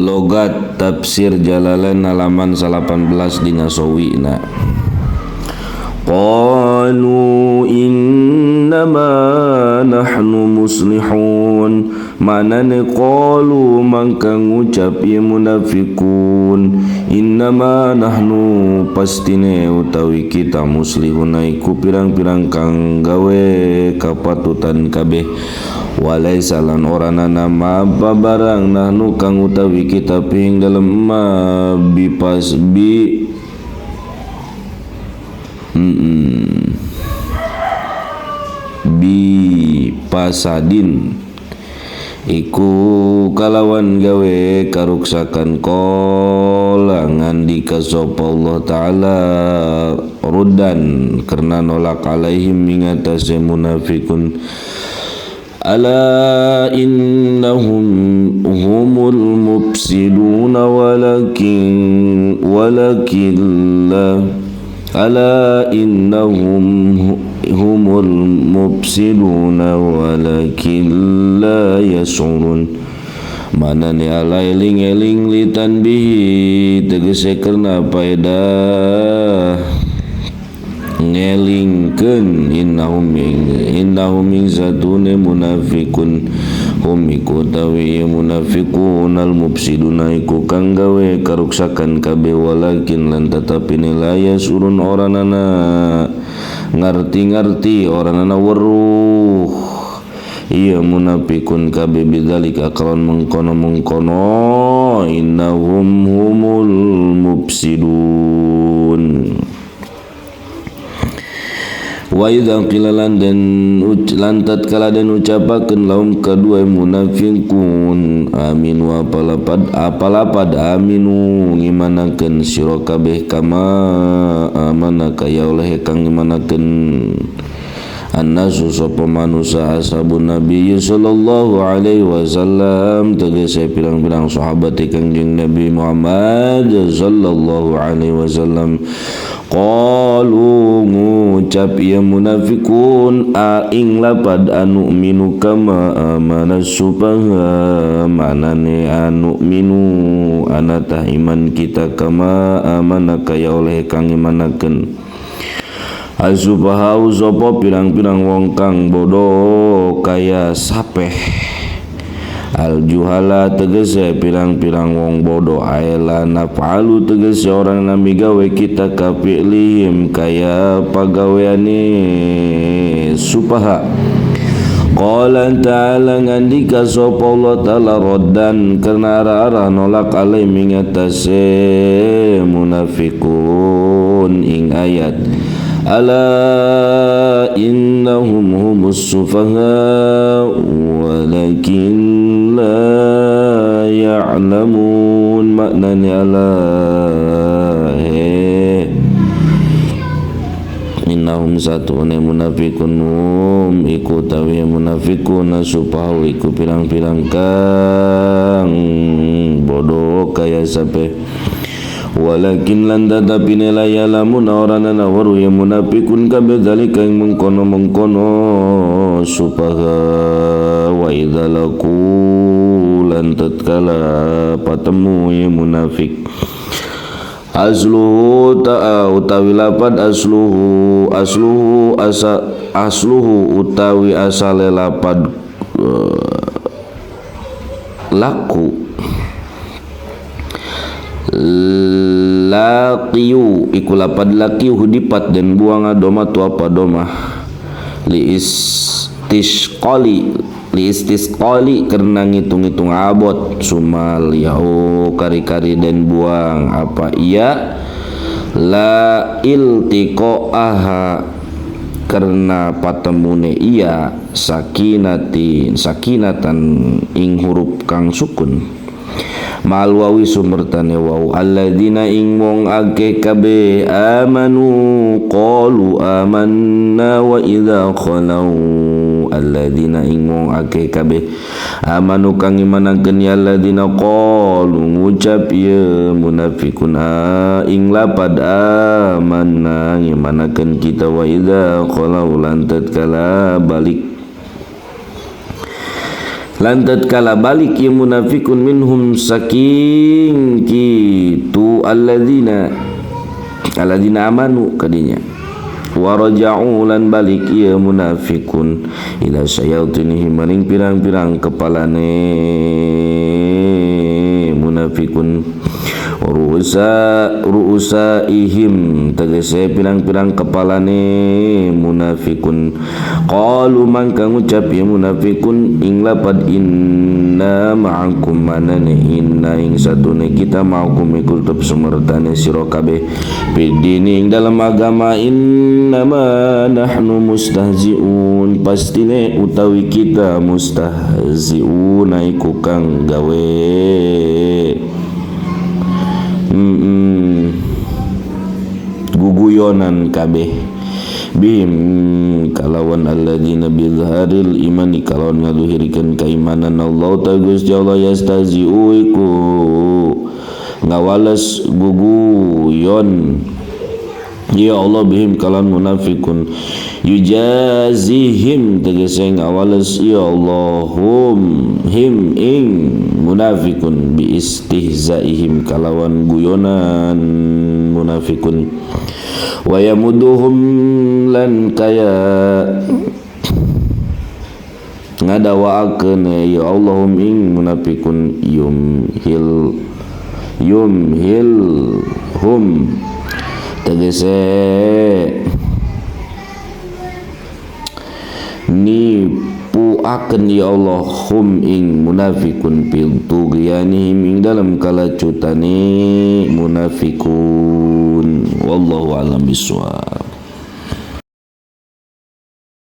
Logat tafsir Jalalain halaman 18 dina sawina. Qalu innama nahnu muslihun, manane qalu mangka ngucap ya munafikun, innama nahnu pastine utawi kita muslihun iku pirang-pirang kang gawe kapatutan kabeh, walaisa lan ora nana apa barang nahnu kang utawi kita ping dalem ma bipas bi bi pasadin iku kalawan gawe karuksakan. Qala ngandika sapa Allah taala ruddan karena nolak alaihim ingatase munafikun, ala innahum humul mufsiduna walakin la ala innahum humul mufsiduna walakin la yash'urun. Manane ala eling-eling litanbihi tegese karena faedah ngelingkeun innahum ing satune munafikun hum iku tawi munafikun al mufsiduna iku kang gawe karuksakan kabeh, walakin lan tetapine la yasurun oranana ngarti-ngarti oranana weruh iya munafikun kabeh bidzalika kalawan mengkono-mengkono innahum humul mufsidun. Wa idza qila lan den lantat kala den ucapakeun laum kadua munafiqun amin wa palapad apalapad aminu ngimanakeun sira kabeh kama amana kaya oleh kang ngimanakeun annasu sapa manusa ashabun nabi sallallahu alaihi wasallam tegese pirang-pirang sahabat Kangjeng Nabi Muhammad sallallahu alaihi wasallam. Qalu ngucap ya munafikun a ing lapad anu minu kama amana supaha manane anu minu anatah iman kita kama amana kaya oleh kang imanakeun asupaha sapa pirang-pirang wong kang bodoh kaya sapeh al juhala tegese pirang-pirang wong bodoh aela nafalu tegese orang nami gawe kita kafi'lihim kaya pagaweane supaha. Qala ta'ala ngandika sapa Allah ta'ala roddan karena arah-arah nolak alai mingatase munafikun ing ayat ala innahum humus sufaha walakin la ya'lamun. Maknanya ala innahum satune munafikun hum iku tawi munafikun supahu iku pirang-pirang kang bodoh kaya sape, walakin lan tatapine la ya'lamun oranana waru ya munafikun kabeh zalika ing mengkono-mengkono supaha. Wa idza laqu lan tatkala patemu ya munafik asluhu ta utawi lapad asluhu asluhu asa asluhu utawi asale lapad laku laqiyu iku lapad laqiyu hudipat dan buang doma tu apa domah li istisqali karena ngitung-ngitung abot sumal yahu kari-kari dan buang apa iya la iltiqaaha karena patemune iya sakinatin sakinatan ing huruf kang sukun mal wawi sumertane wau alladzina ing wong akeh kabeh amanu qalu amanna wa idza khalau alladzina ing wong akeh kabeh amanu kang imanakeun ya alladzina qalu ngucap ya munafikun ing lapad amanna ngimanakeun kita wa idza khalau lan tatkala balik Lan tatkala balik ieu munafikun minhum saking kitu alladzina amanu kadinya wa raja'u lan balik ieu munafikun ila syayatinihim maring pirang-pirang kepalane munafikun ru'usaihim tegese pirang-pirang kepalane munafikun qalu mangka ngucap ya munafikun ing lapad inna ma'akum manane inna ing satune kita ma'akum iku tetep sumertane sira kabeh bidini ing dalam agama innama nahnu mustahziun pastine utawi kita mustahziun iku kang gawe guguyonan kabeh bihim kalawan alladzina bizharil imani kalawan ngaluhirikeun kaimanan Allah ta Gusti Allah yastahzi'u iku ngawales guguyon ya Allah bihim kalawan munafikun yujazihim tegese ngawales ya Allahum him ing munafikun bi istihzaihim kalawan guyonan munafikun wa yamuduhum lan kaya ngadawaakeun ya Allahum ing munafikun yumhil hum tegese nipuakeun ya Allah hum ing munafikun fil tughyanihim ing dalam kalacutane munafikun. Wallahu a'lam bissawab.